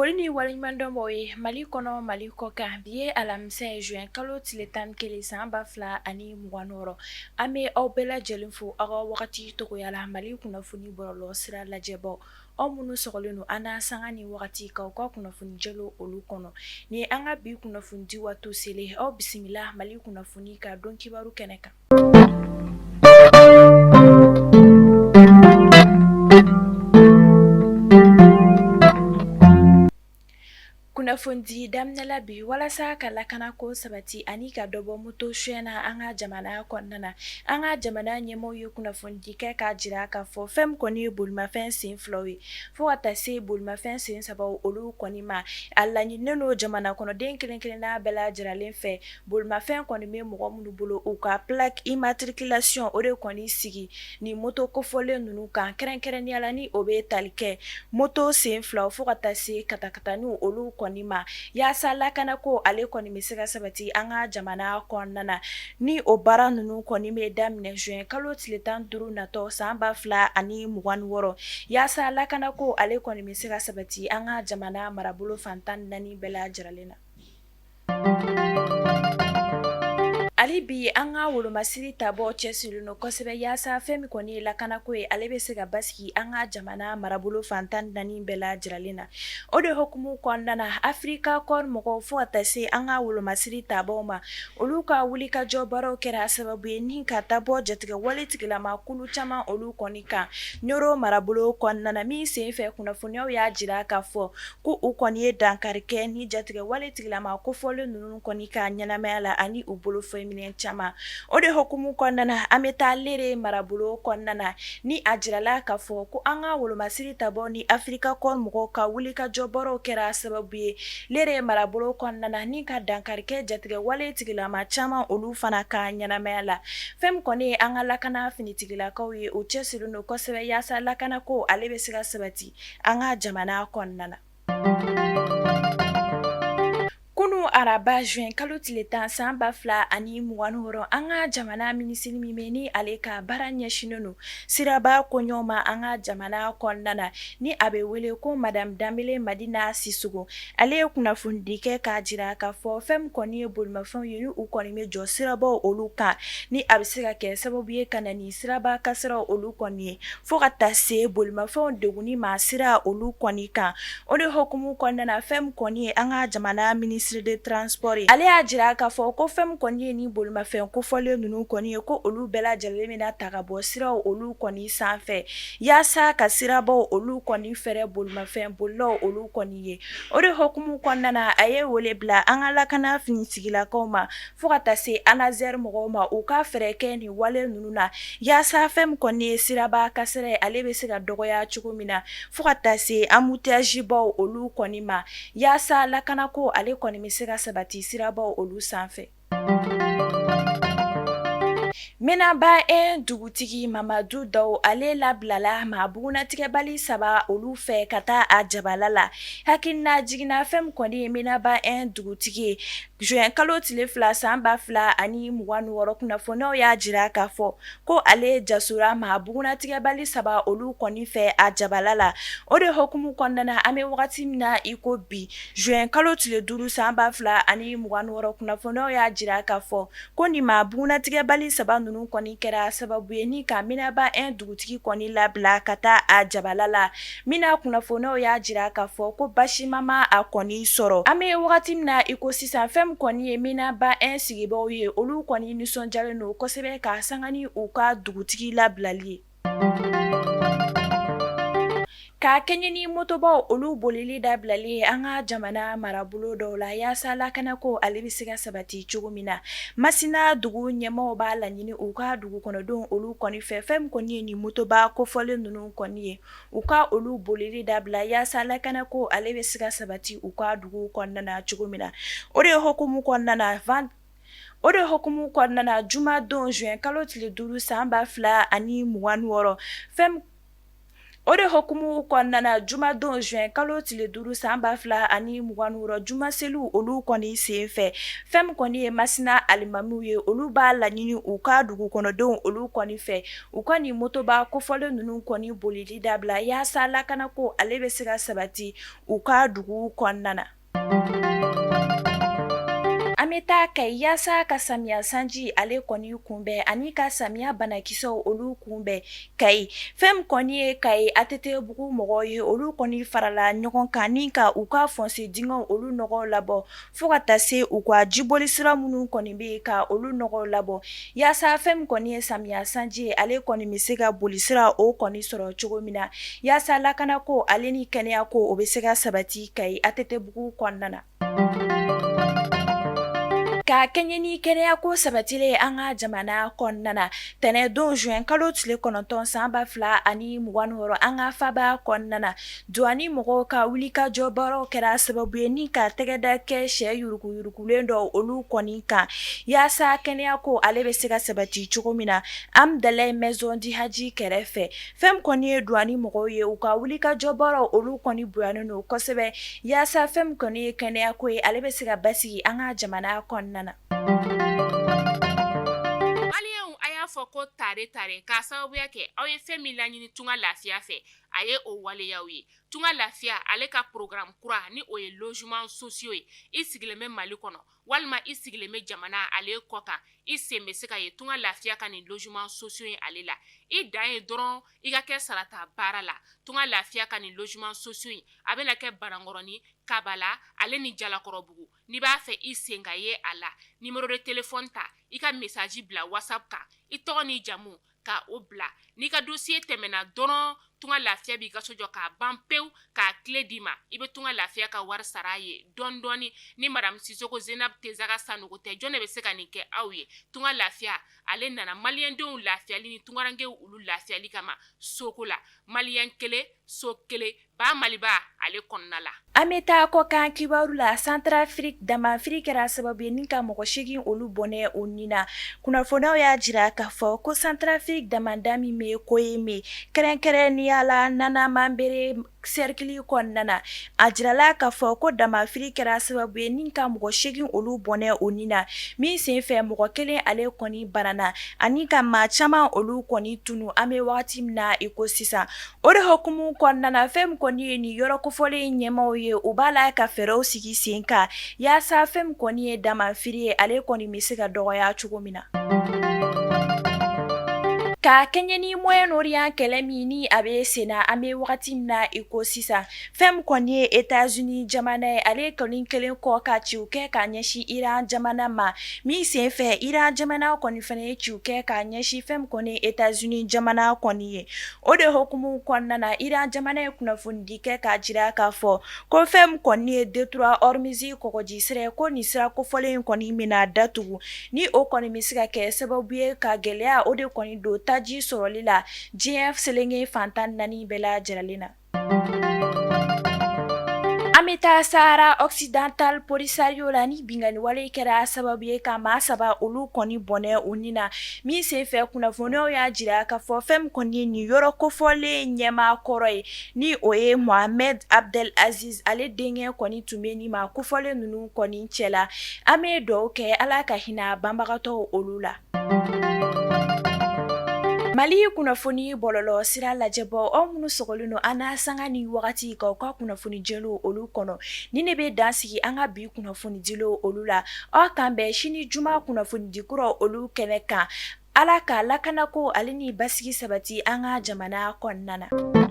Foli ni waleɲumandɔn b'aw ye Mali kɔnɔ Mali kɔkan bi ye alamisa ye juin kalo tile 11 san 2026 an bɛ aw bɛɛ lajɛlen fo aw ka wagati togoya la Mali kunnafoni bɔlɔlɔ sira lajɛbaw aw minnu sɔgɔlen don an na sanga ni wagati k'aw ka kunnafoni jɛlenw olu kɔnɔ ni an ka bi kunnafoni di waati selen aw bisimila Mali kunnafoni ka don kibaru kɛnɛ kan. Kunnafonidi daminɛ la bi walasa ka lakanako sabati ani ka dɔ bɔ moto sonyɛ na an ka jamana kɔnɔna na an ka jamana ɲɛmɔgɔw ye kunnafonidi kɛ k'a jira k'a fɔ fɛn min kɔni ye bolimafɛn sen filaw ye fo ka taa se bolimafɛn sen sabaw olu kɔni ma a laɲininen don jamana kɔnɔden kelen kelenna bɛɛ lajɛlen fɛ bolimafɛn kɔni bɛ mɔgɔ minnu bolo u ka plaque immatriculation o de kɔni sigi ni moto kofɔlen ninnu kan kɛrɛnkɛrɛnnenya la ni o bɛ tali kɛ moto sen filaw fo ka taa se katakataniw olu kɔni ma yaasa lakanako ale kɔni bɛ se ka sabati an ka jamana kɔnɔna na ni o baara ninnu kɔni bɛ daminɛ juin kalo tile 15 natɔ san 2026 yaasa lakanako ale kɔni bɛ se ka sabati an ka jamana marabolo fan 14 bɛɛ lajɛlen na. Hali bi an ka wolomasiri tabaw cɛsirilen don kosɛbɛ yaasa fɛn min kɔni ye lakanako ye ale bɛ se ka basigi an ka jamana marabolo fan 14 bɛɛ lajɛlen na o de hukumu kɔnɔna na Africa Corps mɔgɔw fo ka taa se an ka wolomasiri tabaw ma olu ka wulikajɔ baaraw kɛra sababu ye ni ka taa bɔ jatigɛwale tigilama kulu caman olu kɔni kan Ɲɔrɔ marabolo kɔnɔna na min senfɛ kunnafoniyaw y'a jira k'a fɔ ko u kɔni ye dankari kɛ ni jatigɛwale tigilama kofɔlen ninnu kɔni ka ɲɛnamaya la ani u bolofɛn minɛn caman o de hukumu kɔnɔna na an bɛ taa Lere marabolo kɔnɔna na ni a jirala k'a fɔ ko an ka wolomasiri tabaw ni Africa Corps mɔgɔw ka wulikajɔ baaraw kɛra sababu ye Lere marabolo kɔnɔna na ni ka dankari kɛ jatigɛwale tigilama caman olu fana ka ɲɛnamaya la fɛn min kɔni ye an ka lakana finitigilakaw ye u cɛsirilen don kosɛbɛ yaasa lakanako ale bɛ se ka sabati an ka jamana kɔnɔna na. Kunun araba juin kalo tile 10 san 2026 an ka jamana minisiri min bɛ ni ale ka baara ɲɛsinnen don siraba koɲɛw ma an ka jamana kɔnɔna na ni a bɛ wele ko madame Danbele Madina Sisoko ale ye kunnafonidi kɛ k'a jira k'a fɔ fɛn min kɔni ye bolimafɛnw ye ni u kɔni bɛ jɔ sirabaw olu kan ni a bɛ se ka kɛ sababu ye ka na ni siraba kasaraw olu kɔni ye fo ka taa se bolimafɛnw degunni ma sira olu kɔni kan o de hukumu kɔnɔna na fɛn min kɔni ye an ka jamana ministre de transport ye ale y'a jira k'a fɔ ko fɛn min kɔni ye ni bolimafɛn kofɔlen ninnu kɔni ye ko olu bɛɛ lajɛlen bɛna ta ka bɔ siraw olu kɔni sanfɛ yaasa ka sirabaw olu kɔni fɛrɛ bolimafɛn bolilaw olu kɔni ye o de hukumu kɔnɔna na a ye wele bila an ka lakana finitigilakaw ma fo ka taa se ANASER mɔgɔw ma u ka fɛɛrɛ kɛ nin wale ninnu na yaasa fɛn min kɔni ye siraba kasara ye ale bɛ se ka dɔgɔya cogo min na fo ka taa se embouteillage baw olu kɔni ma yaasa lakanako ale kɔni bɛ se ka sabati sirabaw olu sanfɛ. Menaba 1 dugutigi Mamadu Daw ale labilala maa bugunnatigɛbali saba olu fɛ ka taa a jabala la hakilina jiginna fɛn min kɔni ye Menaba 1 dugutigi ye Juin kalo tile 2 san 2026 kunnafoniyaw y'a jira k'a fɔ ko ale jasora maa bugunnatigɛbali saba olu kɔni fɛ a jabala la o de hukumu kɔnɔna na an bɛ wagati min na i ko bi juin kalo tile 5 san 2026 kunnafoniyaw y'a jira k'a fɔ ko nin maa bugunnatigɛbali saba ninnu kɔni kɛra sababu ye ni ka Menaba 1 dugutigi kɔni labila ka taa a jabala la min na kunnafoniyaw y'a jira k'a fɔ ko basima ma a kɔni sɔrɔ an bɛ wagati min na i ko sisan fɛn min kɔni ye Menaba 1 sigibaaw ye olu kɔni nisɔndiyalen don kosɛbɛ ka sanga ni u ka dugutigi labilali ye. Ka kɛɲɛ ni motobaw olu bolili dabilali ye an ka jamana marabolo dɔw la yaasa lakanako ale bɛ se ka sabati cogo min na Masina dugu ɲɛmaaw b'a laɲini u ka dugu kɔnɔdenw olu kɔni fɛ fɛn min kɔni ye nin motoba kofɔlen ninnu kɔni ye u ka olu bolili dabila yaasa lakanako ale bɛ se ka sabati u ka dugu kɔnɔna na cogo min na o de hukumu kɔnɔna na o de hukumu kɔnɔna na jumadon juin kalo tile 5 san 2026 fɛn O de hukumu kɔnɔna na, jumadon juin kalo tile 5 san 2026, juma seliw olu kɔni senfɛ, fɛn min kɔni ye Masina alimamiw ye, olu b'a laɲini u ka dugu kɔnɔdenw olu kɔni fɛ, u ka nin motoba kofɔlen ninnu kɔni bolili dabila yaasa lakanako ale bɛ se ka sabati u ka dugu kɔnɔna na. An bɛ taa Kayi yaasa ka samiya sanji ale kɔni kunbɛn ani ka samiya banakisɛw olu kunbɛn Kayi. Fɛn min kɔni ye Kayi ATT bugu mɔgɔw ye, olu kɔni farala ɲɔgɔn kan ni ka u ka fosse dingɛw olu nɔgɔw labɔ fo ka taa se u ka jiboli sira minnu kɔni bɛ yen ka olu nɔgɔw labɔ yaasa fɛn min kɔni ye samiya sanji ye, ale kɔni bɛ se ka boli sira o kɔni sɔrɔ cogo min na yaasa lakanako ale ni kɛnɛya ko o bɛ se ka sabati Kayi ATT bugu kɔnɔna na. Ka kɛɲɛ ni kɛnɛya ko sabatilen an ka jamana kɔnɔna na, tɛnɛndon juin kalo tile 9 san 2026, an ka faba kɔnɔna na, duwani mɔgɔw ka wulikajɔ baaraw kɛra sababu ye ni ka tɛgɛda kɛ sɛ yuruguyurugulen dɔw olu kɔni kan yaasa kɛnɛya ko ale bɛ se ka sabati cogo min na Hamdallaye Maison du Hadj kɛrɛfɛ. Fɛn min kɔni ye duwani mɔgɔw ye, u ka wulikajɔ baaraw olu kɔni bonyanen don kosɛbɛ yaasa fɛn min kɔni ye kɛnɛya ko ye, ale bɛ se ka basigi an ka jamana kɔnɔna na. Maliyɛnw, a y'a fɔ ko tare tare k'a sababuya kɛ aw ye fɛn min laɲini Tunga Lafiya fɛ, a ye o waleyaw ye. Tunga Lafiya ale ka programme kura ni o ye logement sociaux ye. I sigilen bɛ Mali kɔnɔ walima i sigilen bɛ jamana ale kɔ kan, i sen bɛ se ka ye Tunga Lafiya ka nin logement sociaux ye ale la. I dan ye dɔrɔn i ka kɛ sarata baara la. Tunga Lafiya ka nin logement sociaux in a bɛna kɛ Banankɔrɔni, Kabala ale ni Jalakɔrɔbugu. N'i b'a fɛ i sen ka ye a la, numéro de téléphone ta, i ka message bila WhatsApp kan, i tɔgɔ n'i jamu ka o bila. N'i ka dossier tɛmɛna dɔrɔn, Tunga Lafiya b'i ka so jɔ k'a ban pewu k'a clé d'i ma. I bɛ Tunga Lafiya ka wari sara a ye dɔɔni dɔɔni. Ni madame Sisoko Zenab Tezaga Sanogo tɛ, jɔn de bɛ se ka nin kɛ aw ye? Tunga Lafiya ale nana maliyɛndenw lafiyali ni tungarankew olu lafiyali kama soko la. Maliyɛn kelen, so kelen, ba Maliba ale kɔnɔna la. An bɛ taa kɔkan kibaru la. Centrafrique, damafiri kɛra sababu ye ni ka mɔgɔ 8 olu bɔnɛ u ni na. Kunnafoniyaw y'a jira k'a fɔ ko Centrafrique damanda min bɛ Koyeme, kɛrɛnkɛrɛnnenya la Nana Mambere cercle kɔnɔna na, a jirala k'a fɔ ko damafiri kɛra sababu ye ni ka mɔgɔ 8 olu bɔnɛ u ni na, min senfɛ mɔgɔ kelen ale kɔni banana ani ka maa caman olu kɔni tunu an bɛ wagati min na i ko sisan. O de hukumu kɔnɔna na, fɛn min kɔni ye nin yɔrɔ kofɔlen ɲɛmaaw ye, u b'a la ka fɛɛrɛw sigi sen kan yaasa fɛn min kɔni ye damafiri ye, ale kɔni bɛ se ka dɔgɔya cogo min na. Ka kɛɲɛ ni Moyen-Orient kɛlɛ min ni a bɛ senna an bɛ wagati min na i ko sisan, fɛn min kɔni ye États-Unis jamana ye, ale kɔni kɛlen kɔ ka ciw kɛ ka ɲɛsin Iran jamana ma, min senfɛ Iran jamana kɔni fana ye ciw kɛ ka ɲɛsin fɛn min kɔni ye États-Unis jamana kɔni ye. O de hukumu kɔnɔna na, Iran jamana ye kunnafonidi kɛ k'a jira k'a fɔ ko fɛn min kɔni ye détroit Hormuz kɔgɔji sira, ko nin sira kofɔlen in kɔni bɛna datugu, ni o kɔni bɛ se ka kɛ sababu ye ka gɛlɛya o de kɔni don taji sɔrɔli la diɲɛ selenge fan 14 bɛɛ lajɛlen na. An bɛ taa Sahara Occidental Polisario la, ni binkanni wale kɛra sababu ye ka maa saba olu kɔni bɔnɛ u ni na, min senfɛ kunnafoniyaw y'a jira k'a fɔ fɛn min kɔni ye nin yɔrɔ kofɔlen ɲɛmaa kɔrɔ ye, ni o ye Mohamed Abdel Aziz, ale denkɛ kɔni tun bɛ nin maa kofɔlen ninnu kɔni cɛla. An bɛ dugawu kɛ Ala ka hinɛ banbagatɔw olu la. Mali kunnafoni bɔlɔlɔ sira lajɛbaaw, aw minnu sɔgɔlen don an na sanga ni wagati k'aw ka kunnafoni jɛlenw olu kɔnɔ, nin de bɛ dan sigi an ka bi kunnafoni dilenw olu la. Aw k'an bɛn sini juma kunnafonidi kura olu kɛnɛ kan. Ala ka lakanako ale ni basigi sabati an ka jamana kɔnɔna na.